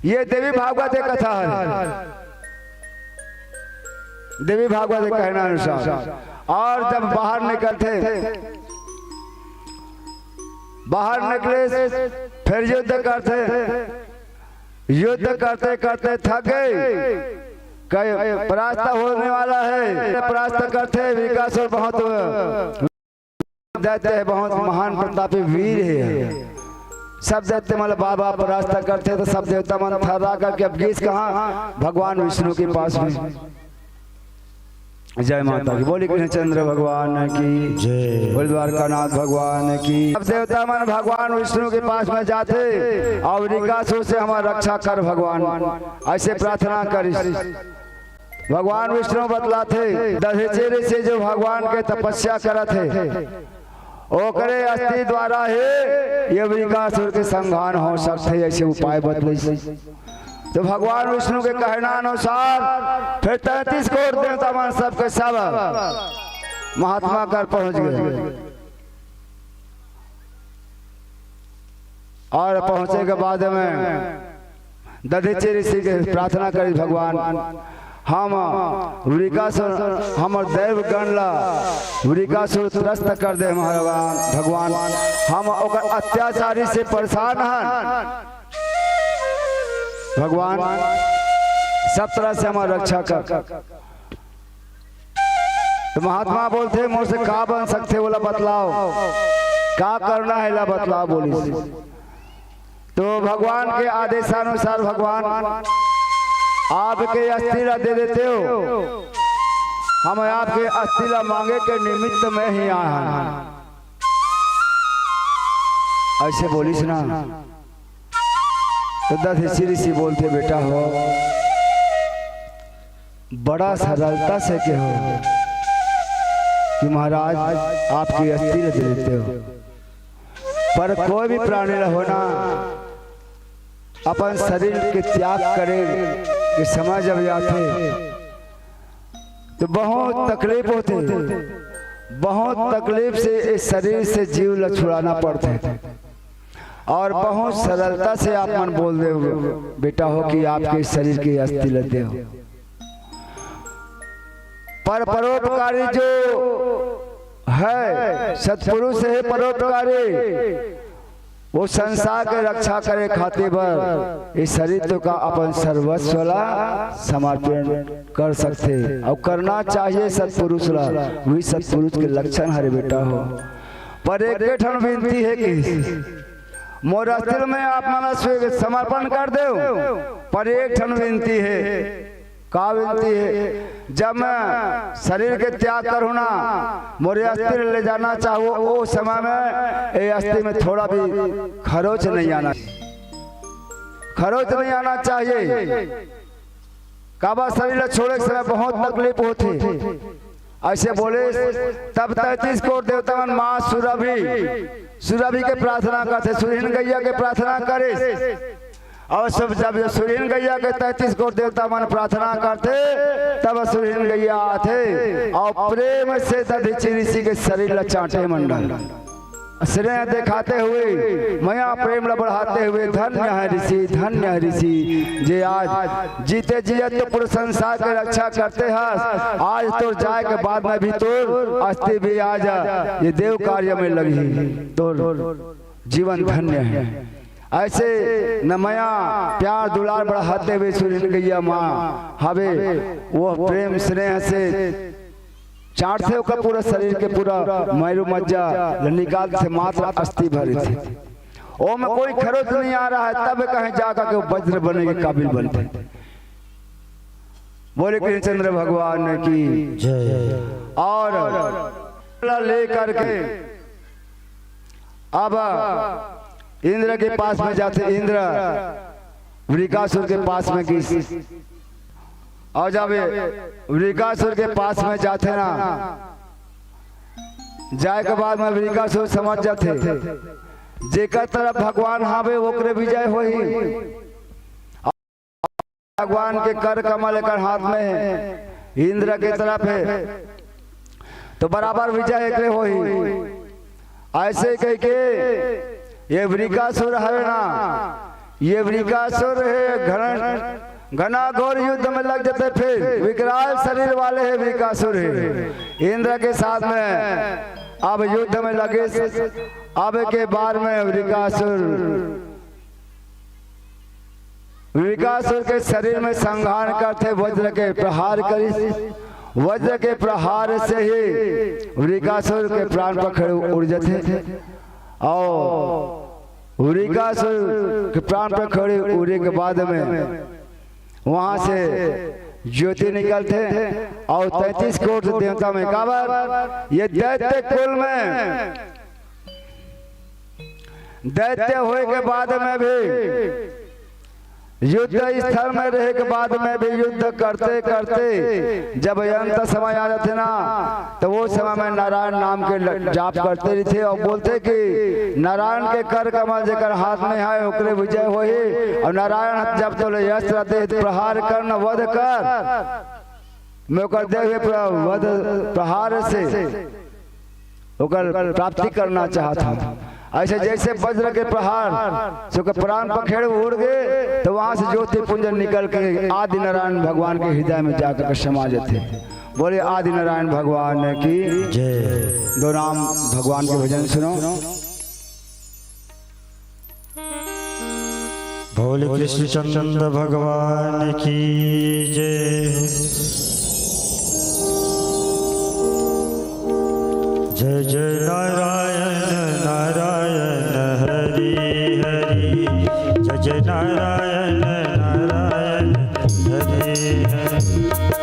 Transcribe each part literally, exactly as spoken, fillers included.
ये देवी भागवत के कथा हे, देवी भागवत के कहना अनुसार। और जब बाहर निकलथे, बाहर निकले, फिर युद्ध करथे, युद्ध करते करते थक गए, कहे, परास्त होने वाला है, परास्त करथे, वृकासुर बहुत दैत्य हे, बहुत महान प्रतापी वीर हे। सब दैत्य मन ला बार बार परास्त करथे, तो सब देवता मन थर्रा करके अब गिस कहाँ? भगवान विष्णु के पास में। जय माता की, बोली कृष्णचंद्र भगवान की जय। बोली द्वारकानाथ भगवान की। सब देवता मन भगवान विष्णु के पास में जाथे, और वृकासुर से हमर रक्षा कर भगवान, ऐसे प्रार्थना करिस। भगवान विष्णु बतलाथे, दधिचि ऋषि जो भगवान के तपस्या करत हे, ओकरे अस्थि द्वारा ही ये वृकासुर के संहार हो सकथे, ऐसे उपाय बतलइस। तो भगवान विष्णु के कहना अनुसार फिर तैंतीस करोड़ देवता मन सबके सब महात्मा कर पहुंच गए। और पहुंचे के बाद में दधिचि ऋषि के प्रार्थना करी, भगवान, हम वृकासुर, हमर दैव गण ला वृकासुर त्रस्त कर दे, महाराज भगवान, हम ओकर अत्याचारी से परेशान हन। भगवान, सब तरह से हमर रक्षा कर। तो महात्मा बोलथे, मोर से का बन सकथे, ओला बतलाव, का करना हे, एला बतलाव, बोलिस। तो भगवान के आदेशानुसार, भगवान, आपके अस्थि ला दे देते हो, हम आपके अस्थि ला मांगे के निमित्त में ही आए हैं, ऐसे बोलिस ना। तो दधिचि ऋषि बोलथे, बेटा हो, बड़ा सरलता से कहो कि महाराज, आपके अस्थि ला दे देते हो, पर कोई भी प्राणी ला होना, अपन शरीर के त्याग करे के समय जब आथे, तो बहुत तकलीफ होथे, बहुत तकलीफ से इस शरीर से जीव ला छुड़ाना पड़थे। और बहुत सरलता से आप मन बोल दे, बेटा हो, कि आपके शरीर के अस्थि ला देव। पर परोपकारी जो है, सत्पुरुष हे परोपकारी, वो संसार के रक्षा करे खातिर बर इस शरीर तो का अपन सर्वस्व ला समर्पण कर सकथे, और करना चाहिए सत्पुरुष ला। वही सत्पुरुष के लक्षण हरे, बेटा हो। पर एक ठन विनती हे कि मोर अस्थि में आप मन ला स्वे-, समर्पण कर देव, पर एक ठन विनती हे। का विनती हे? जब मैं शरीर के त्याग करहूं ना, मोरे अस्थि ले जाना चाहूं, ओ समय में ए अस्थि में थोड़ा भी खरोच नहीं आना, खरोच नहीं आना चाहिए। काबर शरीर ला छोड़े के समय बहुत तकलीफ होथे। ऐसे बोले, तब तैंतीस करोड़ देवता मन माँ सुरभि, सुरभि के प्रार्थना करथे, सुरहिन गैया के प्रार्थना करे। और सब जब सुरहिन गैया के तैंतीस करोड़ देवता मन प्रार्थना करथे, तब सुरहिन गैया आथे और प्रेम से दधिचि ऋषि के शरीर ला चांटे मंडल। स्नेह दिखाते हुए, मया प्रेम ला बढ़ाते हुए, धन्य है ऋषि, धन्य है ऋषि, जे आज जीते जियत तो पूरे संसार के रक्षा करते हस, आज तोर जाए के बाद में भी तोर अस्थि भी आज ये देव कार्य में लगी, तोर जीवन धन्य है। ऐसे न मया प्यार दुलार बढ़ाते हुए सुरहिन गैया माँ हवे, वो प्रेम स्नेह से चाटथे ओकर पूरा शरीर के पूरा मैरू मज्जा ल निकालथे, मात्र अस्थि भरथे। ओमे कोई खरोच नहीं आ रहा है, तब कहीं जाकर के वो वज्र बने के काबिल बनथे। बोले कृष्णचंद्र भगवान की जय। और लेकर के अब इंद्र के पास में जाथे, इंद्र वृकासुर के पास में गिस। और जब वृकासुर के पास में जाथे ना, जाए के बाद में वृकासुर समझ जाथे, जेकर तरफ भगवान हावे, ओकरे विजय होही। भगवान के कर कमल एकर हाथ में हे, इंद्र के तरफ हे, तो बराबर विजय एकरे होही। ऐसे कह के ये वृकासुर हवे ना, ये वृकासुर हे, घन-, घनाघोर युद्ध में लग जाते, फिर विकराल शरीर वाले हे वृकासुर हे। इंद्र के साथ में अब युद्ध में लगे। अब के बार में वृकासुर, वृकासुर के शरीर में संघार करते, वज्र के प्रहार करी। वज्र के प्रहार से ही वृकासुर के प्राण पखेरु उड़ जाते। और वृकासुर के प्राण पखेरु उड़े के बाद में वहां से ज्योति निकलते और तैंतीस कोटि देवता में, काबर ये दैत्य कुल में, दैत्य होए के बाद में भी, युद्ध स्थल में रहे के बाद में भी युद्ध करते करते जब अंत समय आ जाते ना, तो वो समय में नारायण नाम के ल-, जाप करते रहिथे और बोलथे कि नारायण के कर कमल जेकर हाथ में हे, ओकरे विजय होही। और नारायण जब तोले अस्त्र दे, प्रहार कर न, वध कर, मैं ओकर देह पे प्र-, वध प्रहार से ओकर प्राप्ति करना चाहत हूँ। ऐसे जैसे वज्र के प्रहार से ओकर प्राण पखेरु उड़ गे, तो वहां से ज्योति पुंज निकल के आदि नारायण भगवान के हृदय में जाकर के समा जाते। बोले आदि नारायण भगवान की जय। दो नाम भगवान के भजन सुनो। बोले कृष्णचंद्र भगवान की जय। जय जय नारायण नारायण हरि हरि। जय जय नारायण नारायण हरि हरि।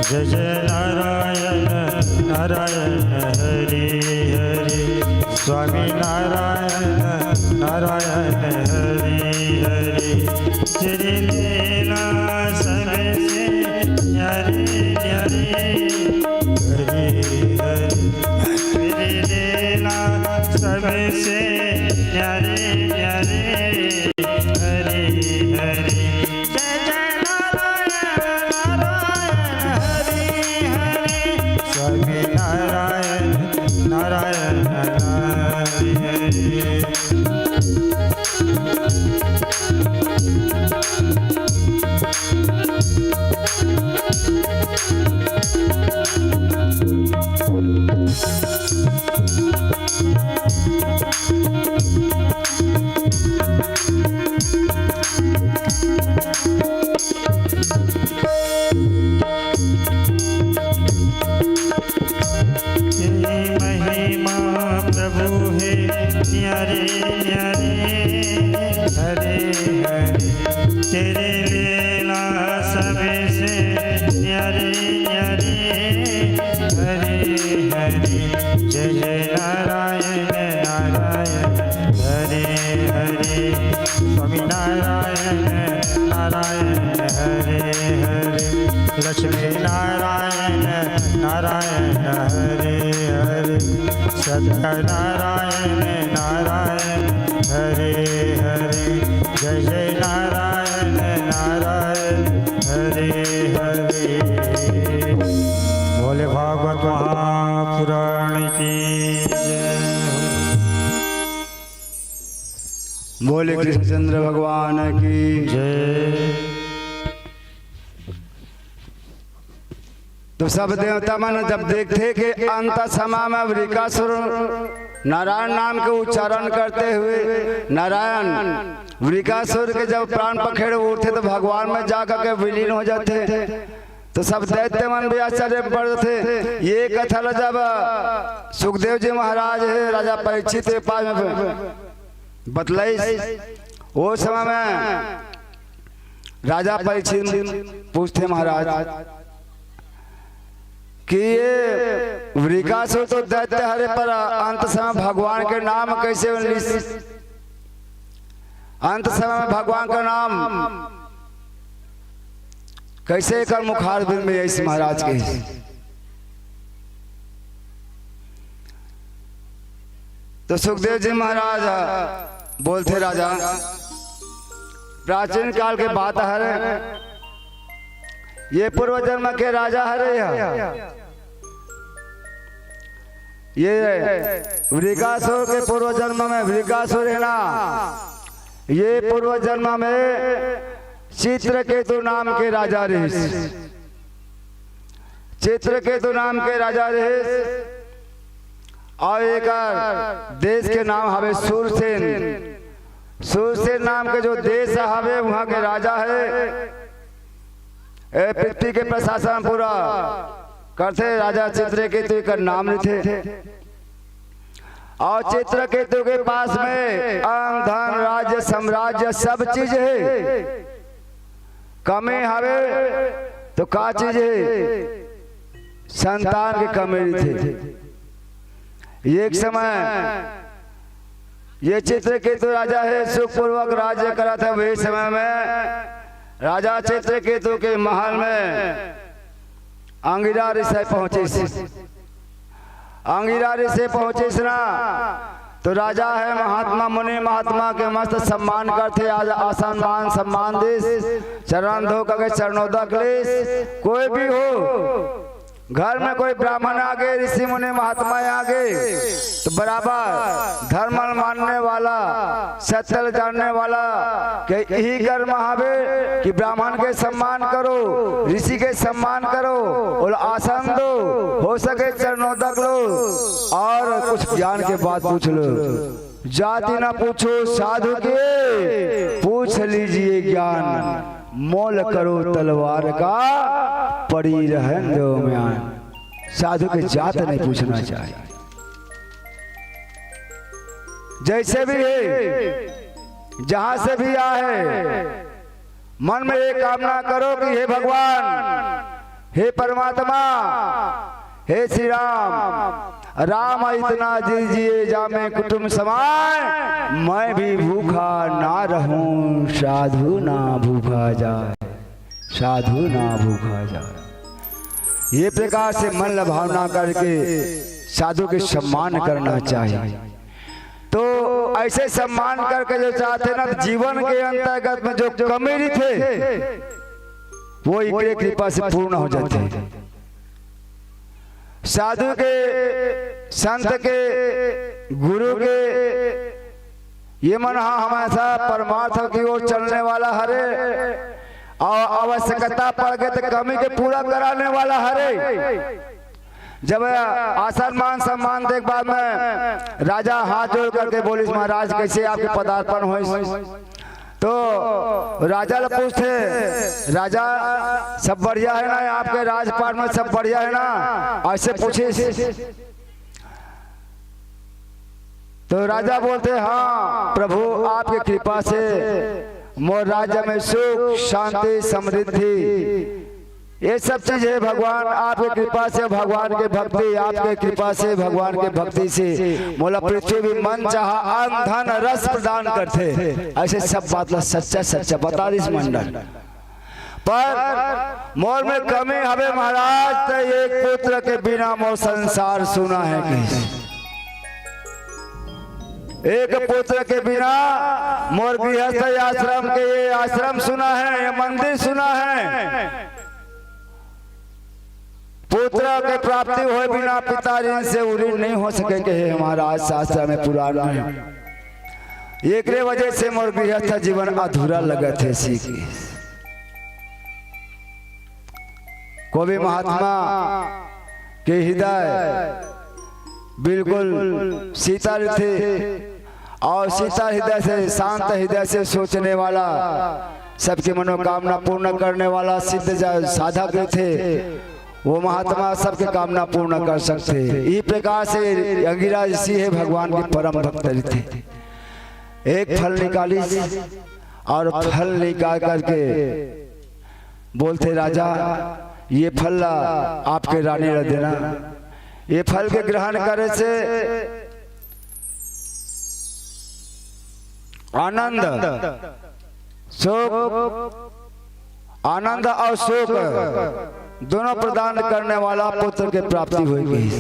जय जय नारायण नारायण हरि हरि। स्वामी नारायण नारायण हरि हरि। तेरी लीला सबसे न्यारी न्यारी हरि हरि। तेरी लीला सबसे न्यारी न्यारी हरि हरि। जय जय नारायण नारायण हरि हरि। स्वामी नारायण नारायण हरि हरि। तेरी महिमा प्रभु हे न्यारी न्यारी हरि हरि। तेरी लीला सबसे न्यारी न्यारी हरि हरि। जय जय नारायण नारायण हरि हरि। स्वामी नारायण नारायण हरि हरि। लक्ष्मी नारायण नारायण हरि हरि। सत्य नारायण नारायण हरि हरि। जय जय नारायण नारायण हरि हरि। बोले भागवत महापुराण की जय। बोले कृष्णचंद्र भगवान की जय। तो सब देवता मन जब देखथे कि अंत समा में वृकासुर नारायण नाम के उच्चारण करते हुए नारायण वृकासुर के जब प्राण पखेरु उठथे तो भगवान में जाकर के विलीन हो जाथे। तो सब दैत्य मन भी आश्चर्य में पड़ जाथे। ये कथा ला जब सुखदेव जी महाराज हे राजा परीक्षित के पास में बतलाइस, वो समय में राजा परीक्षित पूछथे महाराज कि ये वृकासुर तो दैत्य हरे, पर अंत समय भगवान के नाम कैसे लिस? अंत समय में भगवान का नाम कैसे एकर मुखारबिंद में आइस महाराज के? तो सुखदेव जी महाराज बोलथे, राजा, प्राचीन काल के बात हरे, ये पूर्व जन्म के राजा हरे, ये वृकासुर के पूर्व जन्म में वृकासुर हे ना, ये पूर्व जन्म में चित्रकेतु नाम के राजा रहिस। चित्रकेतु नाम के राजा रहिस, अउ एकर देश के नाम हवे सूरसेन। सूरसेन नाम के जो देश हवे, उहाँ के राजा हे। ए पृथ्वी के प्रशासन पूरा करथे, राजा चित्रकेतु एकर नाम लेथे। अउ चित्रकेतु के पास में अन्न, धन, राज्य, साम्राज्य, सब चीज हे। कमी हवे तो का चीज हे? संतान के कमी रहिथे। एक समय ये चित्रकेतु राजा हे, सुखपूर्वक राज्य करत हे। वही समय में राजा चित्रकेतु के महल में अंगिरा ऋषि पहुंचिस। अंगिरा ऋषि पहुंचिस ना, तो राजा हे महात्मा, मुनि महात्मा के मस्त सम्मान करथे। आज आसन मान सम्मान दिस, चरण धो करके चरणोदक लिस। कोई भी हो, घर में कोई ब्राह्मण आगे, ऋषि मुनि महात्मा आगे, तो बराबर धर्म ल मानने वाला, सत्य ल जानने वाला के यही कर्म हवे कि ब्राह्मण के सम्मान करो, ऋषि के सम्मान करो, ओला आसन दो, हो सके चरणोदक लो अउ कुछ ज्ञान के बात पूछ लो। जाति ना पूछो साधु के, पूछ लीजिए ज्ञान। मोल करो तलवार का, पड़ी रहन दो म्यान। साधु के जात नहीं पूछना चाहिए। जैसे भी हे, जहाँ से भी आए, मन में ये कामना करो कि हे भगवान, हे परमात्मा, हे श्री राम, राम इतना दीजिए जामे कुटुम समाय, मैं भी भूखा ना रहूं, साधु ना भूखा जाए, साधु ना भूखा जाए। ये प्रकार से मन ल भावना करके साधु के सम्मान करना चाहिए। तो ऐसे सम्मान करके जो चाहथे ना, तो जीवन के अंतर्गत में जो कमी रहिथे, वो एकरे कृपा से पूर्ण हो जाथे। साधु के, संत के, गुरु के, ये मन ह हमेशा परमार्थ की ओर चलने वाला हरे अउ आवश्यकता पड़ गे त कमी के पूरा कराने वाला हरे। जब आसन मान सम्मान दे के बाद में राजा हाथ जोड़ करके बोलिस, "महाराज, कैसे आपके पदार्पण होइस?" तो राजा ल पूछथे, "राजा, सब बढ़िया है ना? आपके राजपाट में सब बढ़िया है ना?" ऐसे पूछिस। तो राजा बोलथे, "हाँ प्रभु, आपके कृपा से मोर राज्य में सुख, शांति, समृद्धि, ये सब चीज है भगवान, आपके कृपा से भगवान के भक्ति, आपके कृपा से भगवान के भक्ति से मोला पृथ्वी भी मन चाहा अन्न धन रस प्रदान करथे।" ऐसे सब बात ला सच्चा सच्चा बता दिस मंडल। पर मोर में कमी हवे महाराज, त एक पुत्र के बिना मोर संसार सुना है कहिस। एक पुत्र के बिना मोर गृहस्थ आश्रम के ये आश्रम सुना है, ये मंदिर सुना है। पुत्र के प्राप्ति होय बिना पिता ऋण से ऊ ऋण नहीं हो सके, कहे महाराज शास्त्र में, पुराण में। एकरे वजह से मोर गृहस्थ जीवन अधूरा लगत है, सीख। कोई भी महात्मा के हृदय बिल्कुल शीतल थे और शीतल हृदय से, शांत हृदय से सोचने वाला, सबकी मनोकामना पूर्ण करने वाला सिद्ध ज-, साधक थे। वो महात्मा सबके कामना पूर्ण कर सकथे। इही प्रकार से अंगिरा ऋषि हे भगवान के परम भक्त रहिथे। एक फल निकालिस और फल निकाल करके बोलथे, "राजा, ये फल ला आपके रानी ला देना।" ये फल के ग्रहण करे से आनंद, सुख, आनंद और सुख दोनों प्रदान करने वाला पुत्र के प्राप्ति होई कहिस।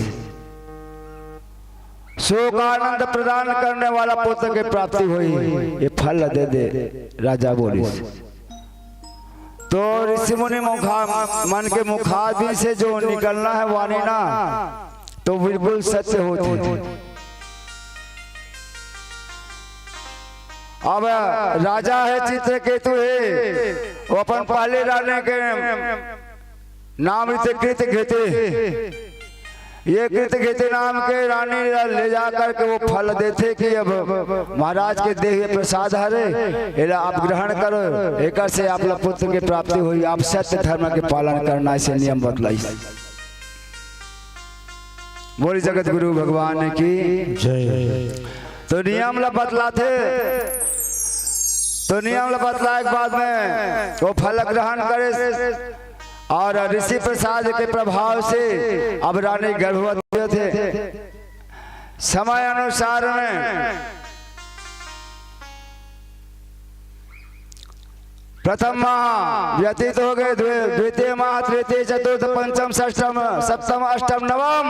सुख आनंद प्रदान करने वाला पुत्र के प्राप्ति होई, ये फल दे दे, राजा बोलिस। तो ऋषि मुनि मुखा, मन के मुखाग्नि से जो निकलना है वाणी ना, तो बिल्कुल सत्य होथे। अब राजा हे चित्रकेतु हे, वो अपन पहली रानी के नाम रहिथे कृतघेतु। ये कृतघेतु नाम के रानी ला ले जा करके वो फल देथे कि अब महाराज के देहे प्रसाद हरे, एला आप ग्रहण करो, एकर से आप ला पुत्र के प्राप्ति होई, आप सत्य धर्म के पालन करना, ऐसे नियम बतलाइस। बोली जगत गुरु भगवान की जय। तो नियम ला बतलाथे, तो नियम ला बतलाए के बाद में वो फल ग्रहण करे और ऋषि प्रसाद के प्रभाव से अब रानी गर्भवती होथे। समय अनुसार में प्रथम माह व्यतीत हो गए, द्वि-, द्वितीय माह, तृतीय, चतुर्थ, पंचम, षष्ठम, सप्तम, अष्टम, नवम,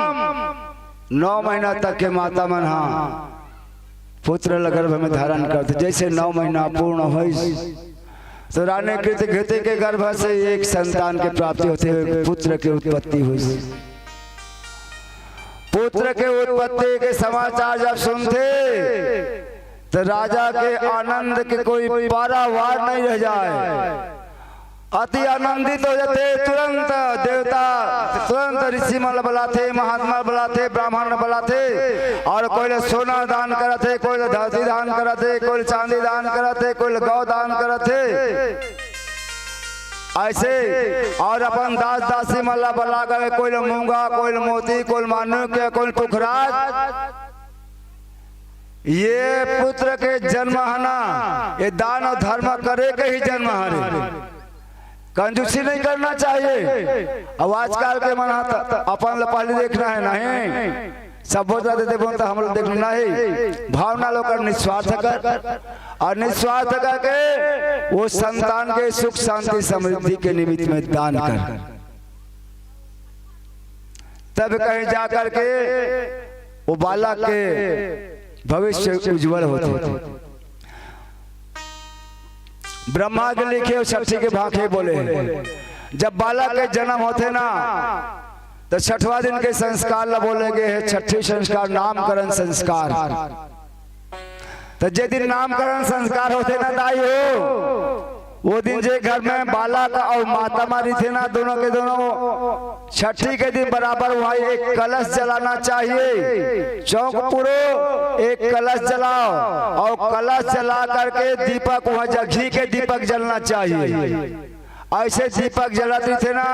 नौ महीना तक के माता मन हा पुत्र ल गर्भ में धारण करथे। जैसे नौ महीना पूर्ण होइस, तो रानी कृतघेतु के गर्भ से एक संतान के प्राप्ति होथे, एक पुत्र के उत्पत्ति होइस। पुत्र के उत्पत्ति के समाचार जब सुनथे, तो राजा के आनंद के कोई पारावार नहीं रह जाए। अति आनंदित हो जाथे। तुरंत देवता, तुरंत ऋषि मन ल बलाथे, महात्मा ल बलाथे, ब्राह्मण ल बलाथे, और कोई ल सोना दान करत हे, कोई ल धरती दान करत हे, कोई ल चांदी दान करत हे, कोई ल गौ दान करत हे। ऐसे और अपन दास दासी मन ला बला के कोई ल मूंगा, कोई ल मोती, कोई ल माणिक्य, कोई ल पुखराज। ये पुत्र के जन्म है ना, ये दान और धर्म करे के ही जन्म हरे। कंजूसी नहीं करना चाहिए। अब आजकल के मन हा त-, त-, अपन ल पहले देखना है, नहीं सब बोलता देते बोलता हम लोग देखना नहीं। भावना लोग कर निस्वार्थ कर, और निस्वार्थ करके वो संतान के सुख शांति समृद्धि के निमित्त में दान कर, तब कहीं जा करके वो बालक के भविष्य उज्जवल होथे। ब्रह्मा के लिखे और छठी के भाखे बोले, जब बालक के जन्म होथे ना, तो छठवां दिन के संस्कार ला बोले गए हे छठी संस्कार, नामकरण संस्कार। तो जे दिन नामकरण संस्कार होथे ना दाई हो, वो दिन जे घर में बालक और माता माँ रहिथे ना, दोनों के दोनों, छठी के दिन बराबर वहाँ एक कलश जलाना चाहिए। चौक पुरो, एक कलश जलाओ और कलश जला करके दीपक वहाँ ज-, घी के दीपक जलना चाहिए। ऐसे दीपक जलत रहिथे ना,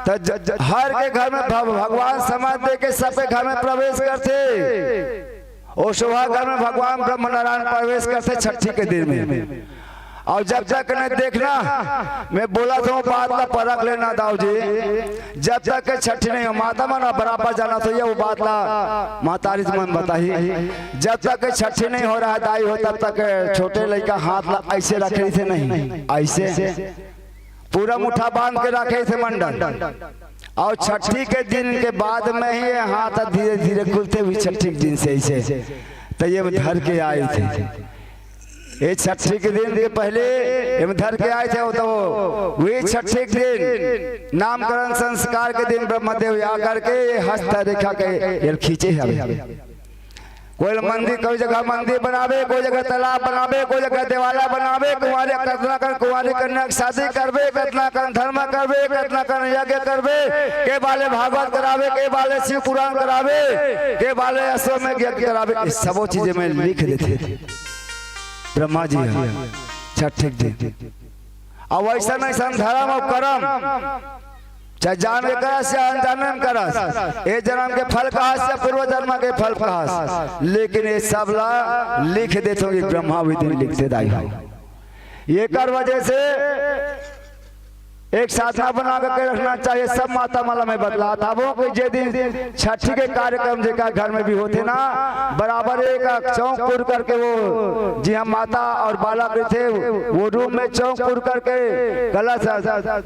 तो ज-, ज-, हर के घर में भग-, भगवान समाज दे के सबके घर में प्रवेश करथे। ओ शोभा घर में भगवान ब्रह्म नारायण प्रवेश करथे छठी के दिन में। और जब तक नहीं देखना, मैं बोला था वो बात ला परख लेना दाऊ जी, जब तक के छठी नहीं हो, माता मन बराबर जाना तो ये वो बात ला महतारी मन बताही। जब तक के छठी नहीं हो रहा दाई हो, तब तक छोटे लड़का हाथ ला ऐसे रखे थे, नहीं ऐसे पूरा मुट्ठा बांध के रखे थे मंडल, और छठी के दिन के बाद में ही ये हाथ धीरे धीरे खुलते हुए छठी के दिन से ऐसे तो ये धर के आए थे। ये छठी के दिन के पहले ये धर के आए थे, वो तो वही छठी के दिन नामकरण संस्कार के दिन ब्रह्मदेव आकर के ये हस्त रेखा के ये खींचे हैं। कोई मंदिर, कोई जगह मंदिर बनावे, कोई जगह तालाब बनावे, कोई जगह देवाला बनावे, कुंवारी कतना कन कुंवारी कन्या के शादी करबे, कतना कन धर्म करबे, कतना कन यज्ञ करबे, के बाले भागवत करावे, के बाले शिव पुराण करावे, के बाले अश्वमेघ यज्ञ करावे, ये सबो चीजें में लिख देथे ब्रह्मा जी ह छठ दिन। अब ऐसा नहीं सन धर्म और कर्म चाहे जान के करस या अनजाने में करस, ए जन्म के फल कहस या पूर्व जन्म के फल कहस, लेकिन ये सब ला लिख देथों कि ब्रह्मा विधि में लिखते दाई हो। ये कर वजह से एक साधना बना करके रखना चाहिए। सब माता मन ला मैं बतलात हवों कि जे दिन छठी के कार्यक्रम जेका घर में भी होथे ना, बराबर एक चौक पुर करके वो जी हम माता और बालक रहिथे, वो रूम में चौक पुर करके कलश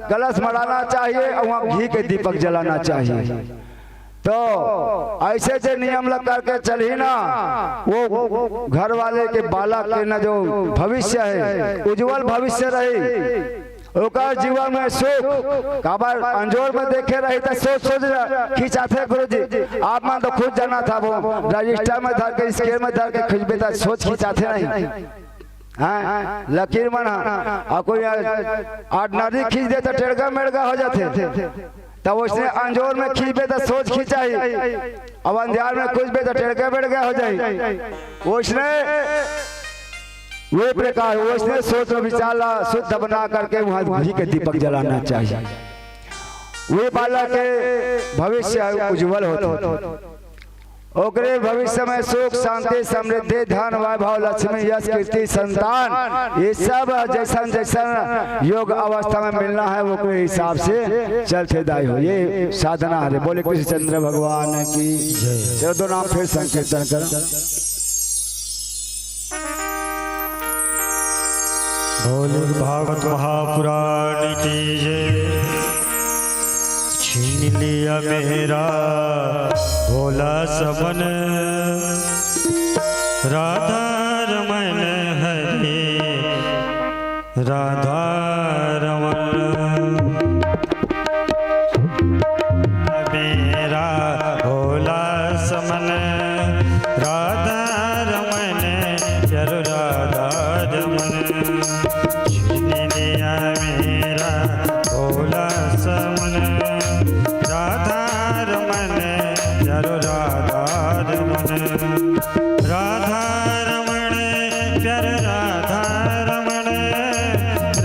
कलश मढ़ाना चाहिए और वहाँ घी के दीपक जलाना चाहिए। तो ऐसे जे नियम लग करके चलही ना, वो घर वाले के बालक के ना जो भविष्य है, उज्जवल भविष्य रही, ओकर जीवन में सुख। काबर अंजोर में देखे रही तो सोच सोच खिंचाथे गुरुजी। आप मन तो खुद जाना था वो रजिस्टर में धर के, स्केल में धर के खींचबे तो सोच खिंचाथे नहीं। हैं, लकीर मन ह, अउ कोई आठ नारी खींच दे त टेड़गा मेड़गा हो जाथे। त वइसने अंजोर में खींचबे त सोझ खींचाही, अउ अंधियार में खींचबे त टेड़गा मेड़गा हो जाही। वइसने, वे प्रकार, वइसने सोच अउ विचार ला शुद्ध बना करके उहाँ घी के दीपक जलाना चाहिए। वे बालक के भविष्य उज्जवल होथे। ओकरे भविष्य में सुख, शांति, समृद्धि, धन, वैभव, लक्ष्मी, यश, कीर्ति, संतान, ये सब जइसन जइसन योग अवस्था में मिलना हे, ओकरे हिसाब से चलथे दाई हो। ये साधना हरे। बोले कृष्णचंद्र भगवान की जय। चलो, दो नाम फिर संकीर्तन करो। बोले भागवत महापुराण की जय। छीन लिया मेरा भोला सा मन, राधा रमन हरे, राधा रमन। मेरा भोला सा मन, राधा रमन, प्यारो राधा रमन। छीन लिया मेरा भोला सा मन, राधा रमन, प्यारो राधा रमन। राधा रमन, प्यारो राधा रमन,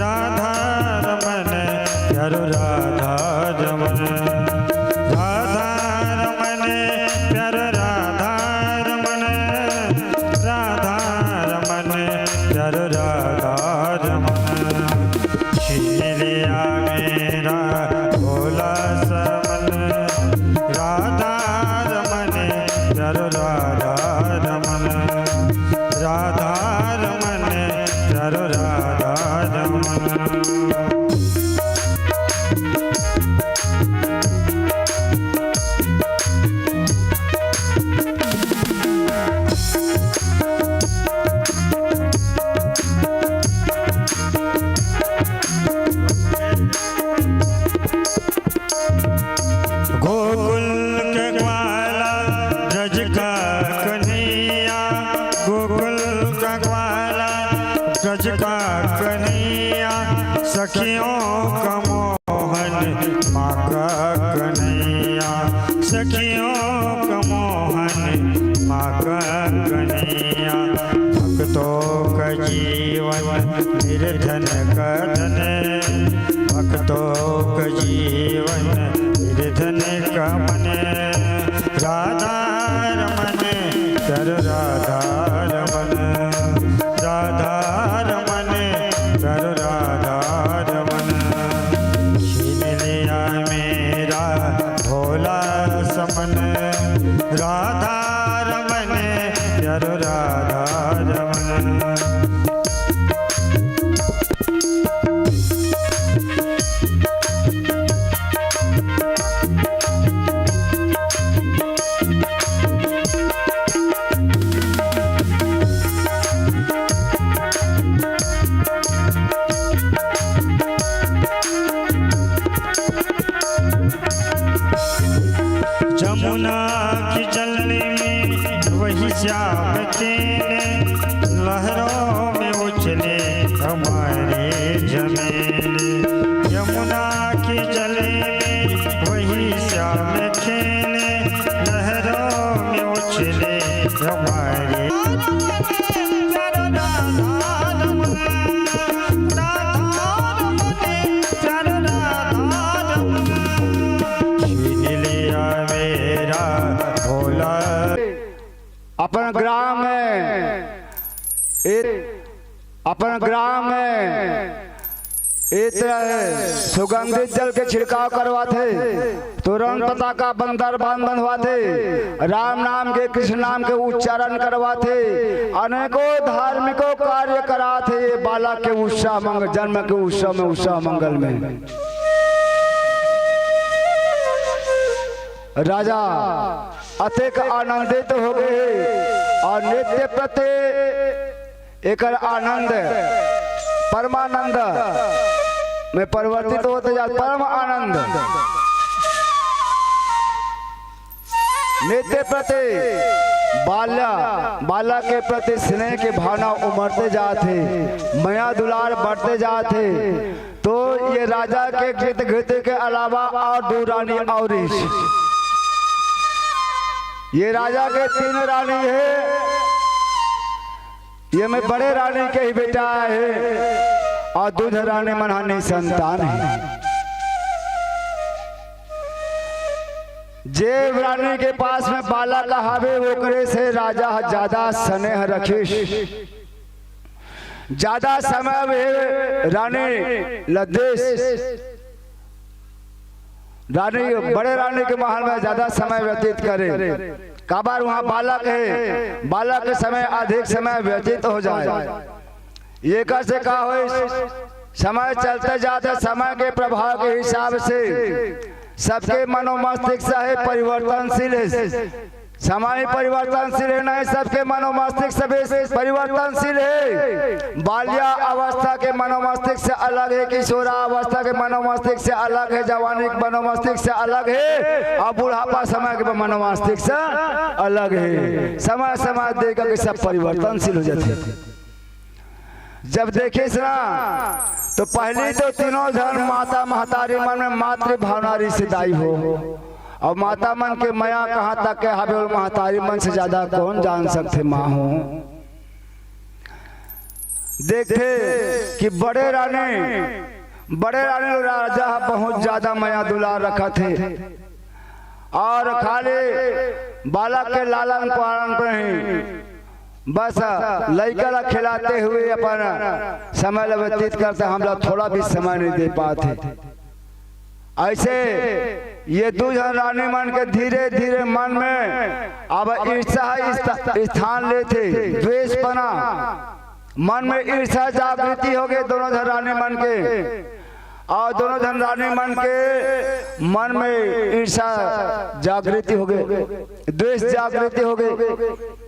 राधा रमन, प्यारो राधा रमन। राधा रमन, प्यारो राधा रमन, राधा रमन, प्यारो राधा रमन। छीन लिया मेरा भोला सा मन, राधा रमन, प्यारो राधा रमन, राधा रमन, प्यारो राधा रमन। गोकुल के ग्वाला ब्रज का कन्हैया, गोकुल का ग्वाला ब्रज का कन्हैया, सखियों का मोहन माँ का कन्हैया, सखियों का मोहन माँ का कन्हैया। भक्तों का जीवन निर्धन का धन, भक्तों का जीवन निर्धन का मन। राधा रमन, प्यारो राधा रमन, राधा रमन, प्यारो राधा रमन। छीन लिया मेरा भोला सा मन, राधा रमन, प्यारो राधा रमन। जमुना की जल में वही श्याम खेले, लहरों में उछले हमारे झमेले। यमुना की जल में वही श्याम खेले, लहरों में उछले हमारे। छीन लिया मेरा भोला। अपन ग्राम में इत-, अपन ग्राम में इत्र सुगंधित जल के छिड़काव करवाथे, तोरण पताका बंदर बांध बंधवाथे, राम नाम के, कृष्ण नाम के उच्चारण करवाथे, अनेकों धार्मिकों कार्य कराथे। ये बालक के उत्सव मंगल, जन्म के उत्सव में, उत्सव मंगल में राजा अतेक आनंदित हो गए हे अउ नित्य प्रति एकर आनंद, परमानंद में परिवर्तित होत जात, परम आनंद। नित्य प्रति बाल्या बालक के प्रति स्नेह के भावना उमड़ते जात हे, मया दुलार बढ़ते जात हे। तो ये राजा के कृतकृत्य के अलावा और दू रानी और हे। ये राजा के तीन रानी हे, ये में बड़े रानी के ही बेटा हे और दूनों रानी मन ह निसंतान हे। जे रानी के पास में बालक हावे, ओकरे से राजा ह ज्यादा स्नेह रखिस, ज्यादा समय वे रानी ल दिस। रानी, बड़े रानी के महल में ज्यादा समय व्यतीत करे, काबर वहाँ बालक हे, बालक के समय अधिक समय व्यतीत हो जाए। एकर से का होइस? समय चलते जात हे, समय के प्रभाव के हिसाब से सबके मनोमस्तिष्क हे परिवर्तनशील हे। समय परिवर्तनशील हे, नहीं सबके मनोमस्तिष्क भी परिवर्तनशील हे। बाल्या अवस्था के मनोमस्तिष्क अलग हे, किशोरा अवस्था के मनोमस्तिष्क अलग हे, जवानी के मनोमस्तिष्क अलग हे और बुढ़ापा समय के मनोमस्तिष्क अलग हे। समय समय देख के सब परिवर्तनशील हो जाथे। जब देखे ना, तो पहली तो तीनों झन माता महतारी मन में मातृ भावना रिश्तेदारी हो, और माता मन के मया कहाँ तक के हवे, और महतारी मन से ज्यादा कौन जान सकथे माँ हो। देखथे कि बड़े रानी, बड़े रानी ल राजा ह बहुत ज्यादा मया दुलार रखत हे, और खाली बालक के लालन पालन पर ही बस लइका ला खिलाते हुए अपन समय ला व्यतीत करथे, हमला थोड़ा भी समय नहीं दे पात हे। ऐसे ये दू झन रानी मन के धीरे धीरे मन में अब ईर्ष्या स्थ-, स्थान लेथे, द्वेषपना, मन में ईर्ष्या जागृति हो गे दोनों झन रानी मन के, और दोनों झन रानी मन के मन में ईर्ष्या जागृति हो गे, द्वेष जागृति हो गे।